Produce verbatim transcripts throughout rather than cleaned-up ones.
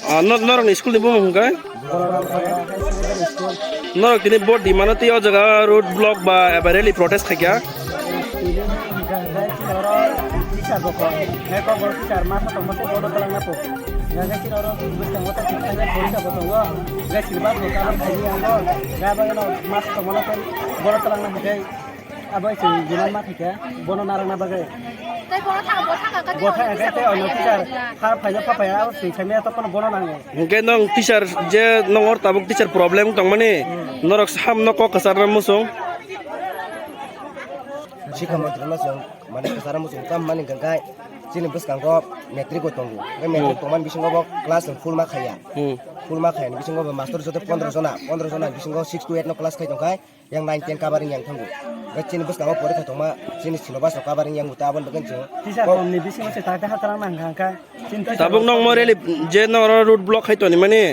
Ah, nor-, norokni school ni bumung hwnkhe? Norok tini bo demand o twi o jaga road block ba eba rally protest khaikha? Abo se guna ma khaikha, bono narwkna bagwi. Tei bono thang, bo thang kha, bo thang kha, tei ono teacher, har phaijak pha phaiya, abo se khaimaya, tokno bono nango. Hwnkhe nwng teacher je nwng or tabuk teacher problem tongmani, hmm, norok samno kok kwcharna muchung. Sikha montri no chwng, mane, kwcharna muchung tam mani hwnkhe chini bwskango matric bo tongo. Hwnkhe matric, hmm, tongmani bisingo bo class rok full ma khaiya. Hmm. Full ma khaiyani bisingo bo master joto pondro jona, pondro jona bisingo six to eight no class khai tongkhai. Yang nine ten covering yang thango. Bai chini bwskango porikha tongma, chini syllabus rok covering yang uta aboni bagwi chwng. Teacher kok komni bisingo se tak tak hatrang nang kha kha. Chini teacher tabuk rok nong mo rally je noro road block khai toni mani.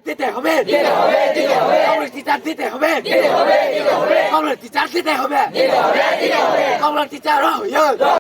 দিতে হবে, দিতে হবে, দিতে হবে। কংগ্রেস টিচার দিতে হবে, দিতে হবে, দিতে হবে। কংগ্রেস টিচার দিতে হবে, দিতে হবে, দিতে হবে। Congress teacher, oh, yeah।